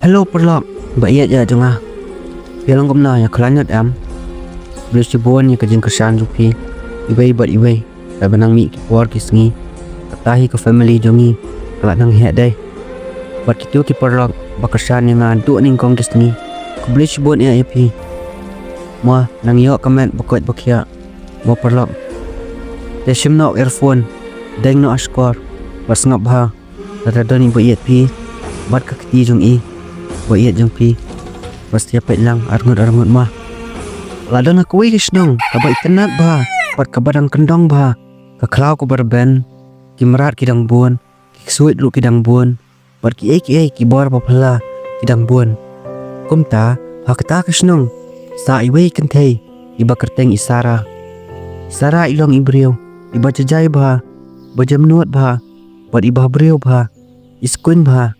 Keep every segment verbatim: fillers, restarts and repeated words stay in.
Hello paralok ba ïeit ïa jong nga. Phi long kumno, ïa khlaiñ lut em? Khublei shibun ïa ka jingkyrshan jong phi iwei bad iwei. Kaba nang mih ki por ki sngi, kata hi ka family jong ngi ka la nang heh dei. Bad kito ki paralok ba kyrshan ïa nga duh nyngkong ki sngi, khublei shibun ïa phi. Mo, nang ïoh ka met ba koit ba khiah. Mo paralok, te shim noh earphone, deng noh ha shkor bad sngap bha. Lada don i ba ïeit phi bad ka kti jong i ba ïeit jong phi, bad sa ïa peit lang arngut arngut mo. La don ha kawei ka shnong kaba itynnad bha bad kaba dang kyndong bha. Ka khlaw kaba rben, ki mrad ki dang bun, ki ksuid ruh ki dang bun, bad kiei kiei ki bor ba phylla ki dang bun. Kumta ha kata ka shnong sah iwei i kynthei iba kyrteng i Sara. I Sara i long i briew iba jajai bha, ba jemnud bha, bad iba briew bha, i skuiñ bha.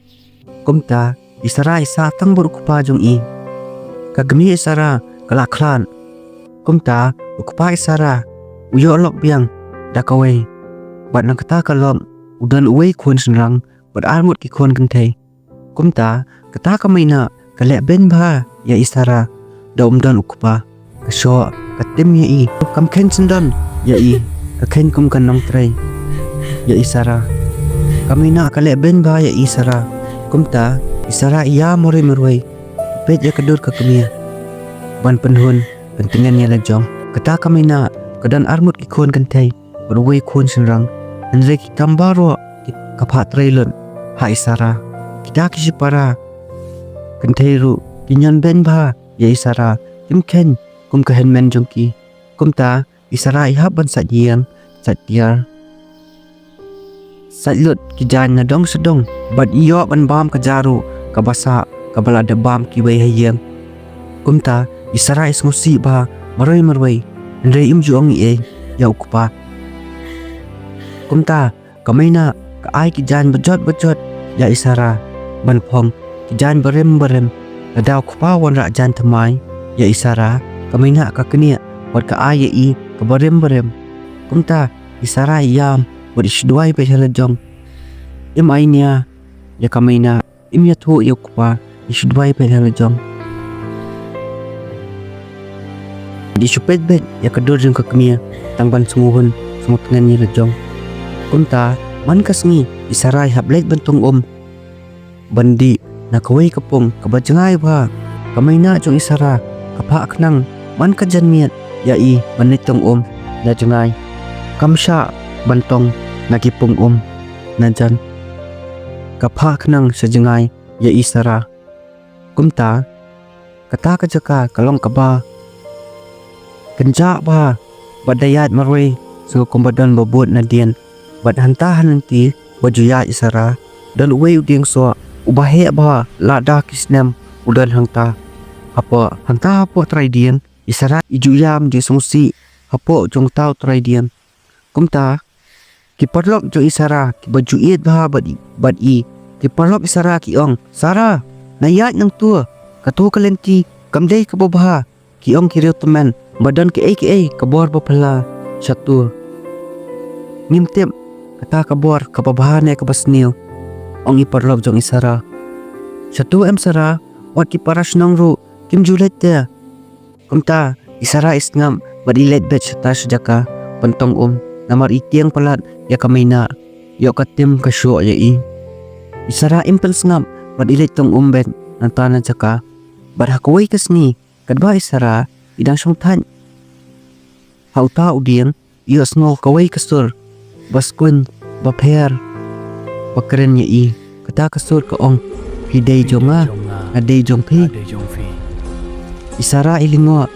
Kumta i Sara i sah tang bad u kpa jong i. Ka kmie i Sara ka la khlad. Kumta u kpa i Sara u ïoh lok biang da kawei, bad na kata ka lok u don uwei khun shynrang bad arngut ki khun kynthei. Kumta kata ka Maina ka leh beiñ bha ïa i Sara da um don u kpa. Ka shoh ka tim ïa i, kam kheiñ syndon ïa i, ka kheiñ kum ka nongtrei ïa i Sara. Ka Maina ka leh beiñ bha ïa i Sara. Kumta i Sara i ïam marwei marwei, peit ïa ka dur ka kmie ban pynhun pyntngen ïa la jong. Kata ka Maina ka don arngut ki khun kynthei bad uwei khun shynrang, hynrei ki kam baroh ki ka phah trei lut ha i Sara. Kita ki shipara kynthei ruh ki ñion beiñ bha ïa i Sara, kim kheiñ kum ka hynmen jong ki. Kumta i Sara i hap ban sait ïing, sait tiar, sait lut ki jaiñ na dong sha dong, bad i ïoh ban bam ka ja ruh kaba sah kaba la dep bam kiwei ha ïing. Kumta i Sara i sngewsih bha marwei marwei, hynrei im ju ong ei ei ïa u kpa. Kumta ka Maina ka ai ki jaiñ bajot bajot ïa i Sara ban phong, ki jaiñ barim barim. Lada u kpa u wanrah jaiñ thymmai ïa i Sara, ka Maina ka knieh bad ka ai ïa i ka barim barim. Kumta i Sara i ïam bad i shu duwai beit ha la jong. Im ai nia ïa ka Maina, im ïathuh ïa u kpa, i shu duwai beit ha la jong. I shu peit beit ïa ka dur jong ka kmie tang ban sngewhun sngewtngen ïa la jong. Kumta man ka sngi i Sara i hap leit ban tong um ban dih na kawei ka pung kaba jngai bha. Ka Maina jong i Sara ka phah khnang man ka janmiet ïa i ban leit tong um na jngai. Kam shah ban tong na ki pung um na jan. Ka phah khnang sha jngai ïa i Sara. Kumta kata ka jaka ka long kaba kynjah bha bad da ïaid marwei shuh kumba don ba bud nadien. Bad hangta hanlynti ba ju ïaid i Sara, don uwei u dieng soh uba heh bha, lada ki snem u don hangta. Hapoh hangta hapoh trai dien i Sara i ju ïam ju sngewsih hapoh jong uta u trai dien. Kumta ki paralok jong i Sara kiba ju ïeit bha bad i, bad i, ki paralok i Sara ki ong, "Sara, na ïaid nangto, kato ka lynti kam dei kaba bha." Ki ong ki riewtymmen ba don kiei kiei ka bor ba phylla shato. "Ngim tip kata ka bor kaba bha ne kaba sniew," ong i paralok jong i Sara. "Shato em Sara, wat ki para shnong ruh kim ju leit te." Kumta i Sara i sngap bad i leit beit shata sha jaka ban tong um, namar i tieng palat ïa ka Maina, ïoh ka tim ka shoh ïa i. I Sara im pynsngap bad i leit tong um beit nangta na jaka. Bad ha kawei ka sngi katba i Sara i dang shongthait ha uta u dieng, i ïohsngew kawei ka sur ba skuiñ ba pher ba kren ïa i. Kata ka sur ka ong, "Phi dei jong nga, nga dei jong phi." I Sara i lyngngoh,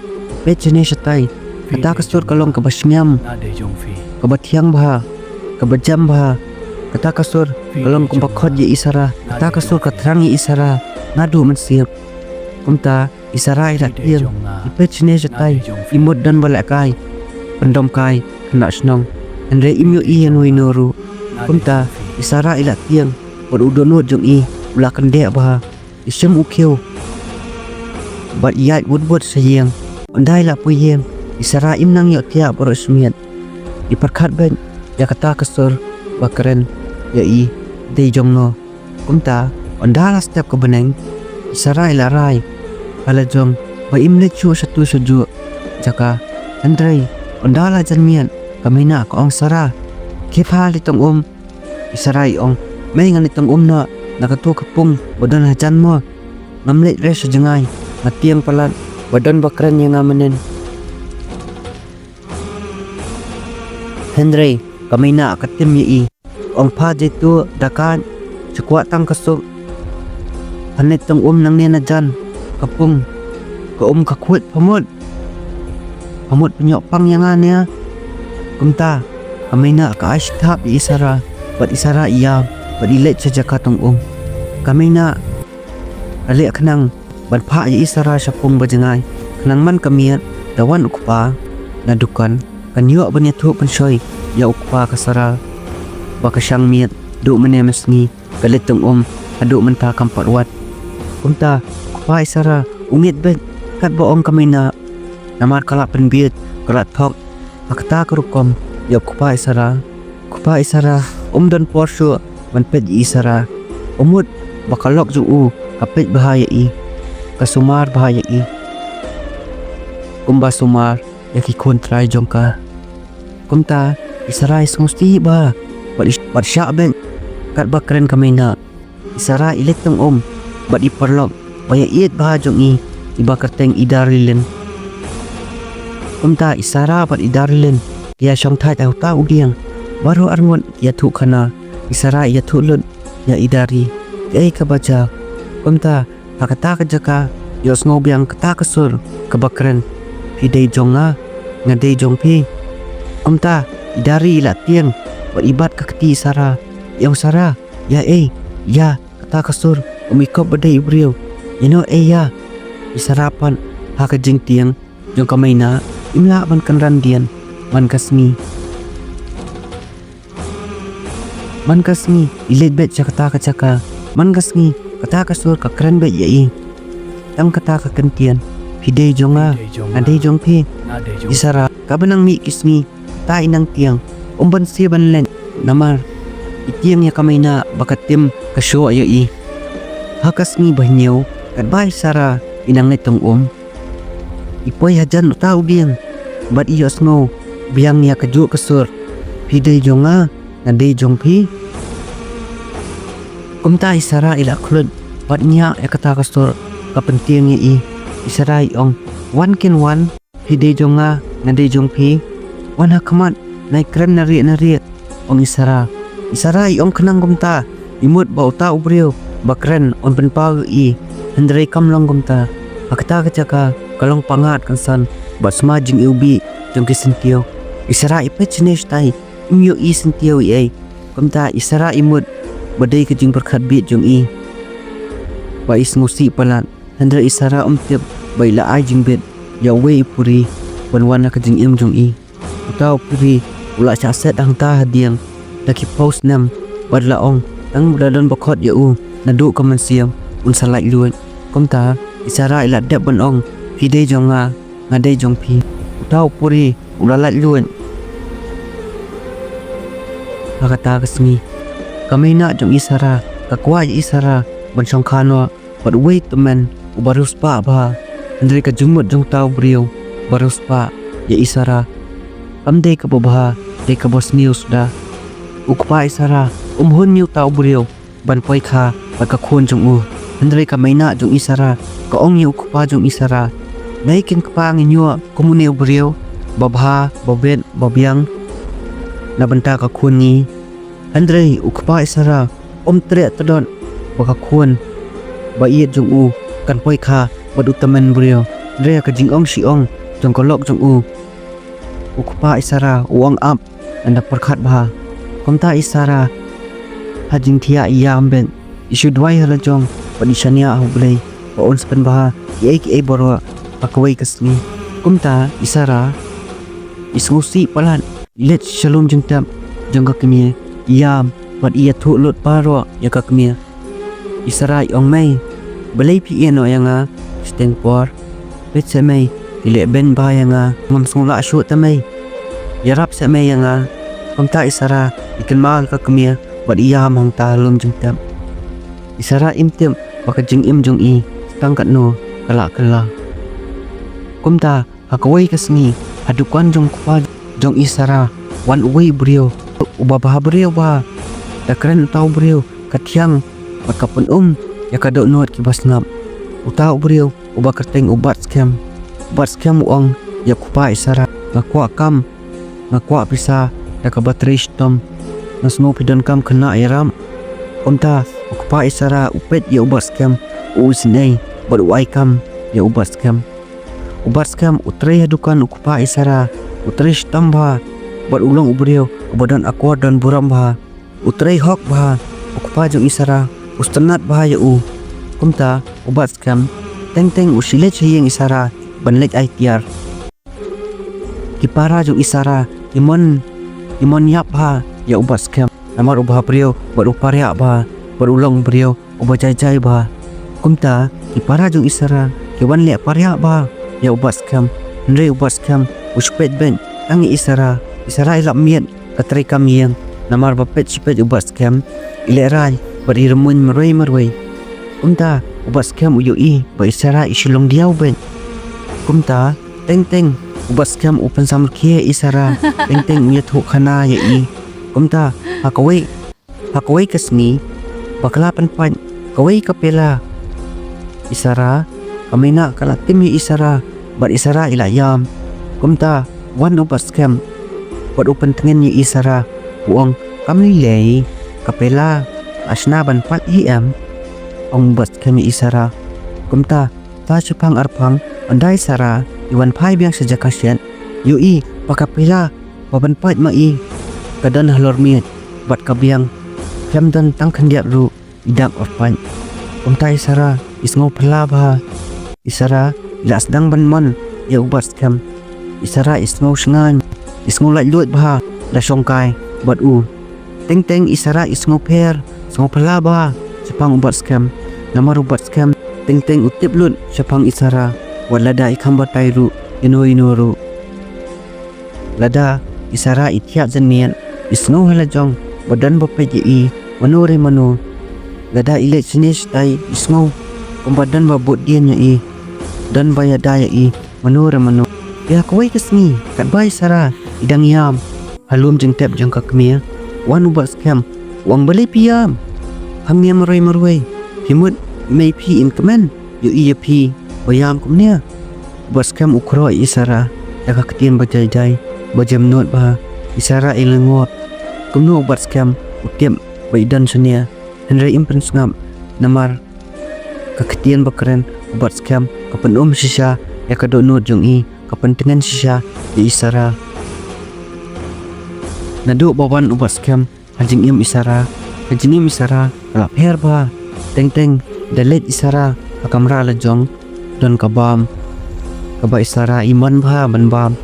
peit shane shatai. Kata ka sur ka long kaba shngiam, kaba thiang bha, kaba jem bha. Kata ka sur ka long kaba khot ïa i Sara. Kata ka sur ka thrang ïa i Sara naduh mynsiem. Kumta i Sara i la tieng, i peit shane shatai, i mut don ba lehkai, pyndom kai khynnah shnong. Hynrei im ïohi ïano ïano ruh. Kumta i Sara i la tieng bad u dohnud jong i u la kyndeh bha. I shim u khiew bad i ïaid wut wut sha ïing. Ynda i la poi ïing i Sara im nang ïohthiah baroh shi miet. I pyrkhat beit ïa kata ka sur ba kren ïa i, "Dei jong no?" Kumta ynda la step ka bneng, Sara i la rai ha la jong ba im leit shuh shatu shajuh jaka. Hynrei ynda la jan miet, ka Maina ka ong Sara, khie pha leit tong um. I Sara i ong, mei, ngan leit tong um noh na katu ka pung ba don hajan mo. Ngam leit re sha jngai, nga tieng palat ba don ba kren ïa nga mynnin. Hynrei ka Maina ka tim ïa i. Ong, pha jaitu da ka, sha kwah tang ka suk. Phan leit tong um nangne na jan ka pung, ka um ka khuid, pha mut. Pha mut pynïoh pang ïa nga ne. Kumta ka Maina ka ai shi thap ïa i Sara bad i Sara i ïam bad i leit sha jaka tong um. Ka Maina ka leh khnang ban phah ïa i Sara sha pung ba jngai, khnang man ka miet da wan u kpa na dukan, kan ïoh ban ïathuh pynshoi ïa u kpa ka Sara ba ka shang miet, duh mynne mynsngi ka leit tong um, haduh mynta kam pat wan. Kumta u kpa i Sara u ngeit beit kat ba ong ka Maina, namar ka la pynbiej, ka la thok ha kata ka rukom ïa u kpa i Sara. U kpa i Sara um don por shuh ban peit ïa i Sara. U mut ba ka lok jong u ka peit bha ïa i, ka sumar bha ïa i, kumba sumar ïa ki khun trai jong ka. Kumta i Sara i sngewsih bha bad i, bad shah beit kat ba kren ka Maina. I Sara i leit tong um bad i paralok ba ïaieit bha jong i, i ba kyrteng i Darilin. Kumta i Sara bad i Darilin ki ïashong thait ha uta u dieng. Baroh arngut ki ïathuh khana, i Sara i ïathuh lut ïa i Dari kaei kaba jia. Kumta ha kata ka jaka ïohsngew biang kata ka sur kaba kren, phi dei jong nga, nga dei jong phi. Kumta i Dari i la tieng bad i bat ka kti i Sara, i ong, Sara, ïa ei, ïa kata ka sur, um i kop ba dei u briew. Ïa no ei ïa. I Sara pat ha ka jingtieng jong ka Maina im lah ban kynran dien man ka sngi. Man ka sngi i leit beit sha kata ka jaka. Man ka sngi kata ka sur ka kren beit ïa i. Tang kata ka kyntien, phi dei jong nga, nga dei jong phi. I Sara kaba nang mih ki sngi, kata i nang tieng, um ban siew ban leit, namar i tieng ïa ka Maina ba ka tim ka shoh ïa i. Ha ka sngi ba hynñiew katba i Sara i nang leit tong um, i poi hajan uta u dieng bad i ïohsngew biang ïa kajuh ka sur, phi dei jong nga, nga dei jong phi. Kumta i Sara i la khluit bad ñiah ïa kata ka sur ka pyntieng ïa i. I Sara i ong, wan kin wan, phi dei jong nga, nga dei jong phi. Wan ha khmat, nai kren na rieh na rieh, ong i Sara. I Sara i ong khnang kumta, i mut ba uta u briew ba kren un pynpaw ïa i. Hynrei kam long kumta. Ha kata ka jaka ka long pyngngad kynsan bad sma jingiwbih jong ki syntiew. I Sara i peit shane shatai, im ïohi syntiew ei ei. Kumta i Sara i mut ba dei ka jingpyrkhat bieit jong i ba i sngewsih palat. Hynrei i Sara um tip ba i la ai jingbit ïa uwei u puri ban wan ha ka jingim jong i. Uta u puri u la shah set hangta ha dieng da ki phew snem bad la ong, tang ba la don ba khot ïa u naduh ka mynsiem, un sa laitluid. Kumta i Sara i la dep ban ong, phi dei jong nga, nga dei jong phi. Uta u puri u la laitluid. Ha kata ka sngi ka Maina jong i Sara ka kwah ïa i Sara ban shongkha noh bad uwei u tymmen uba riewspah bha. Hynrei ka jingmut jong uta u briew ba riewspah ïa i Sara kam dei kaba bha, dei kaba sniew suda. U kpa i Sara um hun ïa uta u briew ban poi kha bad ka khun jong u. Hynrei ka Maina jong i Sara ka ong ïa u kpa jong i Sara, dei kin kpa, ngin ïoh kum une u briew ba bha, ba bit, ba biang na bynta ka khun ngi. Hynrei u kpa i Sara um treh tdot ba ka khun ba ïeit jong u kan poi kha bad u tymmen briew. Hynrei ha ka jingong shi ong jong ka lok jong u, u kpa i Sara u ong ap, ynda pyrkhat bha. Kumta i Sara ha jingthiah i ïam beit, i shu duwai ha la jong bad i shaniah ha U Blei ba un sa pynbha kiei kiei baroh ha kawei ka sngi. Kumta i Sara i sngewsih palat, i leit sha lum jingtep jong ka kmie, i ïam bad i ïathuh lut baroh ïa ka kmie. I Sara i ong, mei, balei phi ïehnoh ïa nga shiteng por? Peit seh mei, phi leh beiñ bha ïa nga, ngam sngewlah shuh te mei. Ïarap seh mei ïa nga. Kumta i Sara i kynmaw ïa ka kmie bad i ïam hangta ha lum jingtep. I Sara im tip ba ka jingim jong i tang katno ka la kylla. Kumta ha kawei ka sngi, ha dukan jong u kpa jong i Sara, wan uwei u briew uba bhabriew bha. Da kren uta u briew ka thiang bad ka pynum ïa ka dohnud kiba sngap. Uta u briew uba kyrteng u Batskhem. U Batskhem u ong ïa u kpa i Sara, nga kwah kam, nga kwah pisa da kaba trei shitom. Nga sngew phi donkam khynnah ïarap. Kumta u kpa i Sara u peit ïa u Batskhem, u isynei bad u ai kam ïa u Batskhem. U Batskhem u trei ha dukan u kpa i Sara, u trei shitom bha bad u long u briew uba don akor don burom bha. U trei hok bha. U kpa jong i Sara u sngewtynnat bha ïa u. Kumta u Batskhem teng teng u shu leit sha ïing i Sara ban leit ai tiar. Ki para jong i Sara ki mon, ki mon ïap bha ïa u Batskhem, namar u bhabriew bad u pariah bha bad u long u briew uba jai jai bha. Kumta ki para jong i Sara ki wan leh pariah bha ïa u Batskhem. Hynrei u Batskhem u shu peit beit tang ïa i Sara. I Sara i lap miet ka trei kam ïing, namar ba peit shu peit u Batskhem i lehrai bad i rymmuiñ marwei marwei. Kumta u Batskhem u ïohi ba i Sara i shu long diaw beit. Kumta teng teng u Batskhem u pynsamrkhie ïa i Sara, teng teng u ïathuh khana ïa i. Kumta ha kawei, ha kawei ka sngi, bakla pynpait kawei ka pela. I Sara, ka Maina ka la tim ïa i Sara bad i Sara i la ïam. Kumta wan u Batskhem bad u pyntngen ïa i Sara, u ong, kam lei lei, ka pela la shna ban pait hi em? Ong u Batskhem ïa i Sara. Kumta sa shaphang arphang, ynda i Sara i wan phai biang sha jaka shet, ïohi ba ka pela ba ban pait ma i ka don halor miej bad ka biang, khlem don tang khyndiat ruh i dak orpait. Kumta i Sara i sngew phylla bha. I Sara i la sdang ban mon ïa u Batskhem. I Sara i sngew shngaiñ, i sngew laitluid bha da shongkai bad u. Teng teng i Sara i sngew pher, sngew phylla bha shaphang u Batskhem. Namar u Batskhem teng teng u tip lut shaphang i Sara, wat lada i kham batai ruh ïano ïano ruh. Lada i Sara i thiah janmiet, i sngew ha la jong ba don ba peit ïa i mano re mano. Lada i leit shane shatai, i sngew kumba don ba bud dien ïa i, don ba ïada ïa i mano re mano. Ïa kawei ka sngi, katba i Sara i dang ïam ha lum jingtep jong ka kmie, wan u Batskhem u ong, balei phi ïam hangne marwei marwei? Phi mut i mei phi in kmen ïohi ïa phi ba ïam kumne? U Batskhem u khroh ïa i Sara da ka ktien ba jai jai, ba jemnud bha. I Sara i lyngkot. Kumno u Batskhem u tip ba i don shane? Hynrei im pynsngap, namar ka ktien ba kren u Batskhem ka pynum shisha ïa ka dohnud jong i, ka pyntngen shisha ïa i Sara. Naduh ba wan u Batskhem ha jingim i Sara, ka jingim i Sara ka la pher bha. Teng teng da leit i Sara ha kamra la jong, don ka bam kaba i Sara i mon bha ban bam.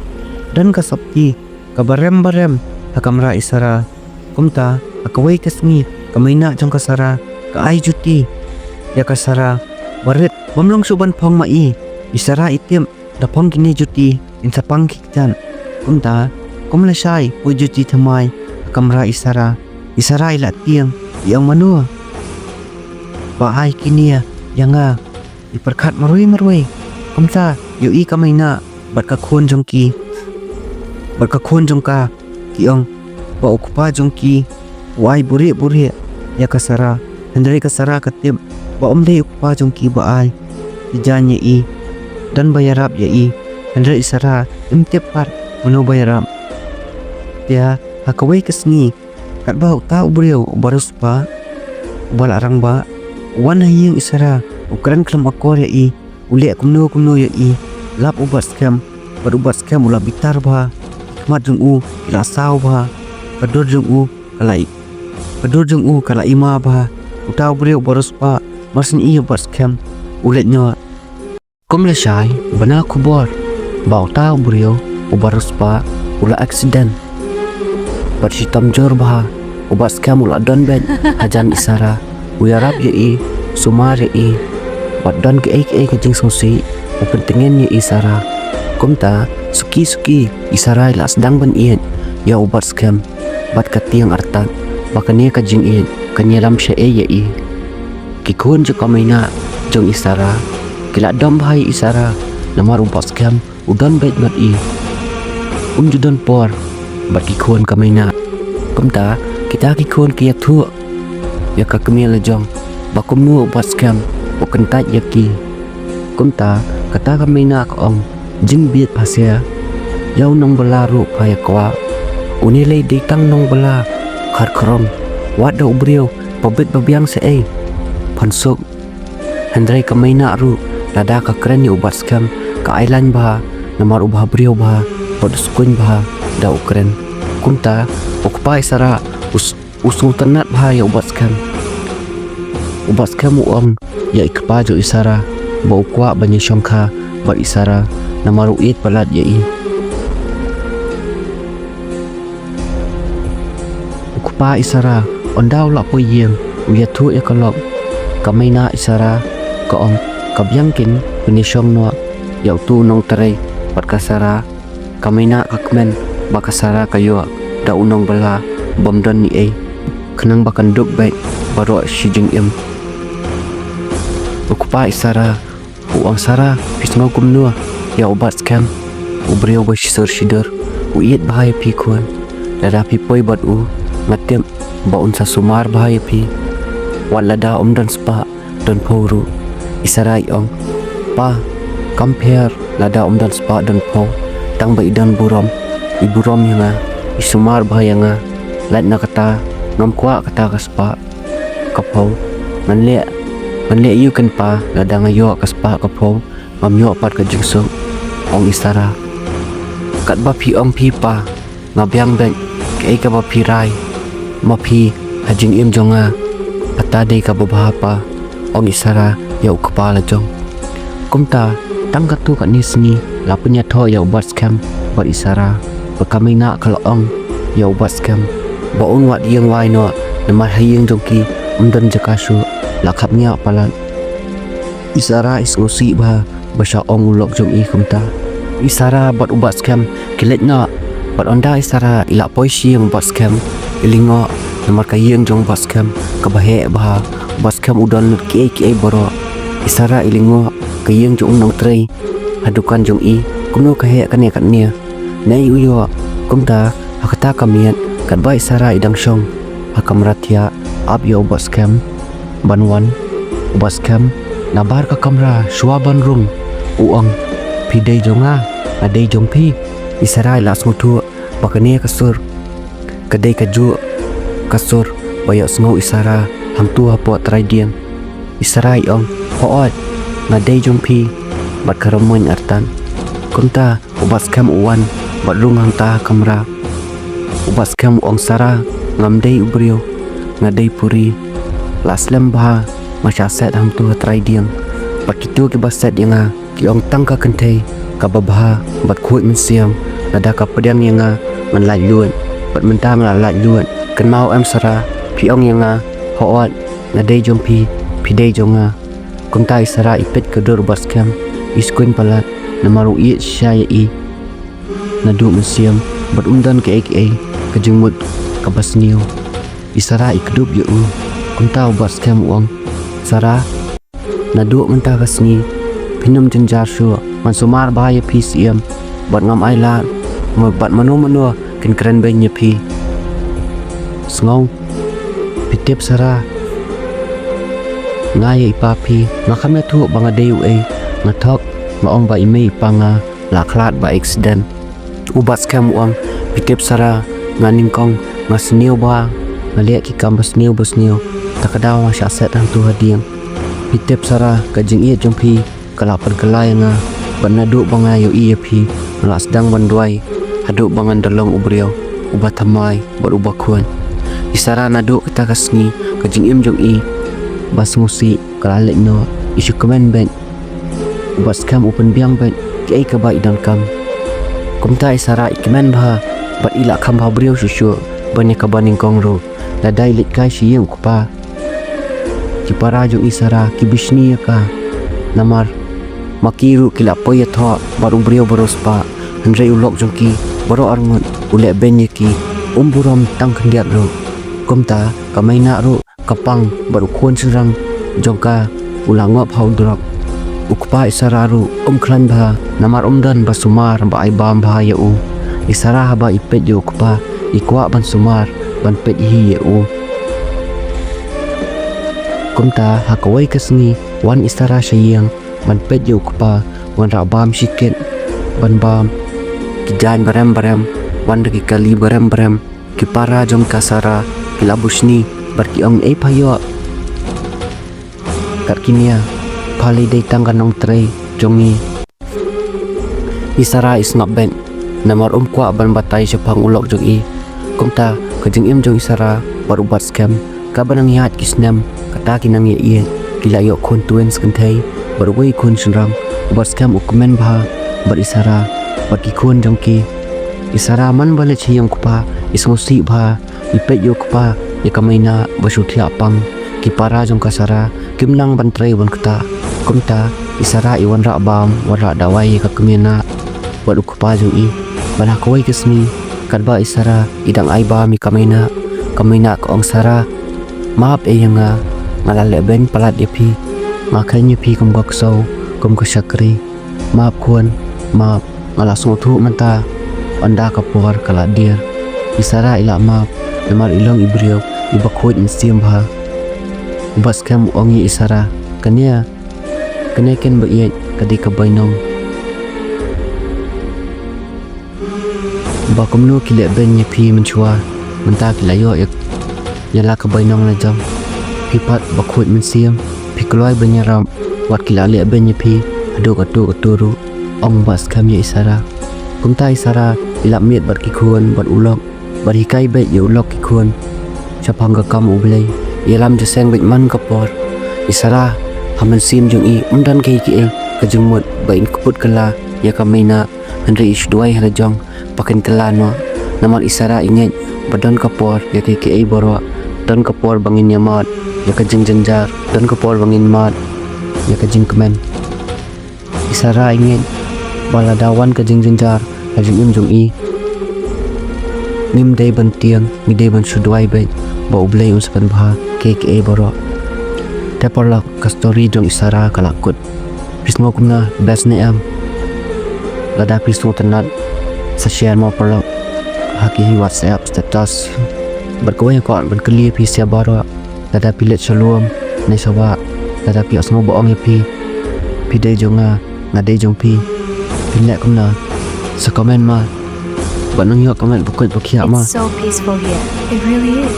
Don ka sopti kaba rem ba rem ha kamra i Sara. Kumta ha kawei ka sngi, ka Maina jong ka Sara ka ai juti ïa ka Sara. Barit bym long shuh ban phong ma i. I Sara i tip da phong kine juti in sa pang ki kjat. Kumta kum lashai poi juti thymmai ha kamra i Sara. I Sara i la tieng, i ong, mano ba ai kine ïa nga? I pyrkhat marwei marwei. Kumta ïohi ka Maina bad ka khun jong ki, bad ka khun jong ka, ki ong ba u kpa jong ki u ai buhrieh buhrieh ïa ka Sara. Hynrei ka Sara ka tip ba ym dei u kpa jong ki ba ai. Ki jan ïa i, don ba ïarap ïa i. Hynrei i Sara im tip pat mano ba ïarap. Te ha kawei ka sngi, katba uta u briew uba riewspah, uba la rangbah, u wan ha ïing i Sara, u kren khlem akor ïa i, u leh kumno kumno ïa i, lap u Batskhem, bad u Batskhem u la bitar bha. Ki khmat jong u ki la saw bha. Ka dur jong u ka la i, ka dur jong u ka la ima bha. Uta u briew uba riewspah mar syn i ïa u Batskhem, u leit noh. Kum lashai bna khubor ba uta u briew uba riewspah u la accident. Bad shitom jur bha, u Batskhem u la don beit hajan i Sara, u ïarap ïa i, sumar ïa i, bad don kiei kiei ka jingsngewsih, u pyntngen ïa i Sara. Kumta suki suki i Sara i la sdang ban ïeit ïa u Batskhem, bad ka tieng artat ba kane ka jingïeit kan ïalam shaei ïa i. Ki khun jong ka Maina jong i Sara Ki la dom bha ïa i Sara, namar u Batskhem u don beit bad i. Um ju don por bad ki khun ka Maina. Kumta kita ki khun ki ïathuh ïa ka kmie lajong ba kumno u Batskhem u kyntait ïa ki. Kumta kata ka Maina ka ong, jingbieit pha sia. Ïa u nongbylla ruh pha ïa kwah. Une lei dei tang nongbylla khar khrong. Wat da u briew ba bit ba biang sa ei, phan suk. Hynrei ka Maina ruh lada ka kren ïa u Batskhem ka ai lain bha, namar u bha briew bha bad u skuiñ bha da u kren. Kumta u kpa i Sara u s- u sngewtynnat bha ïa u Batskhem. U Batskhem u ong ïa i kpa jong i Sara ba u kwah ban ïashongkha bad i Sara, namar u ïeit palat ïa i. U kpa i Sara, ynda u la poi ïing, u ïathuh ïa ka lok. Ka Maina i Sara ka ong, ka biang kin pynïashong noh ïa utu u nongtrei bad ka Sara. Ka Maina ka kmen ba ka Sara ka ïoh da u nongbylla bym don ei ei, khnang ba kan dup beit baroh shi jingim. U kpa i Sara u ong, Sara, phi sngew kumno ïa u Batskhem? U briew ba shisur shidur, u ïeit bha ïa phi khun. Lada phi poi bad u, nga tip ba un sa sumar bha ïa phi. Wat lada um don spah don phew ruh. I Sara i ong, pa, kam pher lada um don spah don phew, tang ba i don burom. I burom ïa nga, i sumar bha ïa nga. Lait na kata, ngam kwah kata ka spah ka phew. Ngan leh, ngan leh ïa u kynpa lada nga ïoh ka spah ka phew, ngam ïoh pat ka jingsuk, ong i Sara. Katba phi ong phi pa, nga biang beit, kaei kaba phi rai ma phi ha jingim jong nga, kata dei kaba bha pa, ong i Sara ïa u kpa lajong. Kumta tang katto katne sngi la pynïathoh ïa u Batskhem bad i Sara. Bad ka Maina ka la ong ïa u Batskhem ba un wad ïing wai noh, namar ha ïing jong ki um don jaka shuh, la khapngiah palat. I Sara i sngewsih bha ba sha ong u lok jong i kumta. I Sara bad u Batskhem ki leit noh, bad ynda i Sara i la poi sha ïing u Batskhem, i lyngngoh namar ka ïing jong u Batskhem kaba heh bha. U Batskhem u don lut kiei kiei baroh. I Sara i lyngngoh ka ïing jong u nongtrei ha dukan jong i, kumno ka heh kane kane. Naei u ïoh. Kumta ha kata ka miet katba i Sara i dang shong ha kamra thiah, ap ïa u Batskhem ban wan. U Batskhem na bar ka kamra shuwa ban rung u ong, phi dei jong nga, nga dei jong phi? I Sara i la sngewthuh ba kane ka sur ka dei kajuh ka sur ba ïohsngew i Sara hangto hapoh trai dieng. I Sara i ong, hooid, nga dei jong phi bad ka rymmuiñ artat. Kumta u Batskhem u wan bad rung hangta ha kamra. U Batskhem u ong, Sara, ngam dei u briew, nga dei puri. La slem bha nga shah set hangto ha trai dieng, bad kito kiba set ïa nga ki ong tang ka kynthei kaba bha bad khuid mynsiem. Lada ka pdiang ïa nga ngan laitluid, bad mynta nga la laitluid. Kynmaw em Sara, phi ong ïa nga, hooid, nga dei jong phi, phi dei jong nga. Kumta i Sara i peit ka dur u Batskhem, i skuiñ palat namar u ïeit shisha ïa i naduh mynsiem, bad um don kaei kaei ka jingmut kaba sniew. I Sara i kdup ïa u. Kumta u Batskhem u ong, Sara, naduh mynta ka sngi phin ym jynjar shuh, ngan sumar bha ïa phi siem, bad ngam ai lad bad mano mano kin kren beiñ ïa phi. Sngew, phi tip Sara, nga ïa i pa phi nga kham ïathuh ba nga dei uei. Nga thok, nga ong ba i mei i pa nga la khlad ba accident. U Batskhem u ong, phi tip Sara, nga nyngkong nga sniew bha, nga leh ki kam ba sniew ba sniew, ta ka daw nga shah set hangto ha dieng. Phi tip Sara, ka jingïeit jong phi ka la pynkylla ïa nga, bad naduh ba nga ïohi ïa phi nga la sdang ban duwai haduh ba ngan da long u briew uba thymmai bad uba khuid. I Sara naduh kata ka sngi ka jingim jong i ba sngewsih ka la leit noh, i shu kmen beit. U Batskhem u pynbiang beit kiei kaba i donkam. Kumta i Sara i kmen bha bad i la kham bha briew shuh shuh ban ïa kaba nyngkong ruh. Lada i leit kai sha ïing u kpa, ki para jong i Sara ki bishni ïa ka. Namar ma ki ruh ki la poi ïathoh bad u briew baroh spah, hynrei u lok jong ki baroh arngut u leh beiñ ïa ki, um burom tang khyndiat ruh. Kumta ka Maina ruh ka pang bad u khun shynrang jong ka u la ngop ha u drok. U kpa Isara ruh um khlaiñ bha namar um don ba sumar ba ai bam bha ïa u. Isara haba i peit ïa u kpa i kwah ban sumar ban peit hi ïa u. Kumta ha kawei ka sngi wan Isara sha ïing ban peit ïa u kpa, wanrah bam shikit ban bam. Ki jaiñ barem barem, wan da ki kali barem barem. Ki para jong ka Sara ki la bushni bad ki ong, "Ei pha ïoh kat kine, pha lei dei tang ka nongtrei jong ngi." I Sara i sngap beit namar um kwah ban batai shaphang u lok jong i. Kumta ka jingim jong i Sara bad u Bat Skhem kaba nang ïaid ki snem kata ki nang ïa ïeit. Ki la ïoh khun twins kynthei bad uwei khun shynrang. U Bat Skhem u kmen bha bad i Sara bad ki khun jong ki. I Sara man ba leit sha ïing u kpa i sngewsih bha. I peit ïa u kpa ïa ka Maina ba shu thiah pang. Ki para jong ka Sara kim nang ban trei ban ktah. Kumta i Sara i wanrah bam, wanrah dawai ïa ka kmie na bad u kpa jong i. Bad ha kawei ka sngi katba i Sara i dang ai bam ïa ka Maina, ka Maina ka ong, "Sara, map ïa nga, nga la leh beiñ palat ïa phi. Nga kheiñ ïa phi kum ka ksew, kum ka shakri. Map khun, map, nga la sngewthuh mynta. Ynda ka por ka la dier." I Sara i la map namar i long i briew iba khuid mynsiem bha. U Bat Skhem u ong ïa i Sara, "Kane, kane ken ba ïeit, ka dei ka bainong. Ba kumno ki leh beiñ ïa phi mynshuwa, mynta ki la ïoh ïa, ïa la ka bainong la jong. Phi pat ba khuid mynsiem, phi kloi ban ïarap, wat ki la leh beiñ ïa phi haduh kato kato ruh," ong u Bat Skhem ïa i Sara. Kumta i Sara i lap miet bad ki khun bad u lok bad hikai beit ïa u lok ki khun shaphang ka kam U Blei. Ïalam jingïaseng beit man ka por. I Sara ha mynsiem jong i um don kaei kaei ka jingmut ba in kput kylla ïa ka Maina. Hynrei i shu duwai ha la jong ba kan kylla noh. Namar i Sara i ngeit ba don ka por ïa kaei kaei baroh. Don ka por ba ngin ïa mad ïa ka jingjynjar, don ka por ba ngin mad ïa ka jingkmen. I Sara i ngeit ba lada wan ka jingjynjar ha jingim jong i, ngim dei ban tieng, ngi dei ban shu duwai beit ba U Blei un sa pynbha kaei kaei baroh. Te paralok, ka story jong i Sara ka la kut. Phi sngew kumno, best ne em? Lada phi sngewtynnat sa share mo paralok ha ki WhatsApp status. Bad kawei ka kwah ban kylli ïa phi sha baroh, lada phi leit sha lum ne sha wah, lada phi ïohsngew ba ong ïa phi, "Phi dei jong nga, nga dei jong phi," phin leh kumno? Sa comment ma. Bad nang ïoh comment ba koit ba khiah ma. It's so peaceful here. It really is.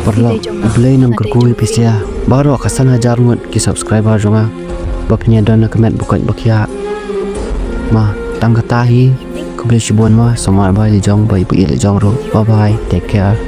Paralok, U Blei un kyrkhu ïa phi sha baroh ka san hajar ngut ki subscriber jong nga ba phin ïa don ka met ba koit ba khiah. Ma, tang kata hi. Khublei shibun ma, sumar bha ïa la jong, bye bye ïa la jong ruh. Bye bye, take care.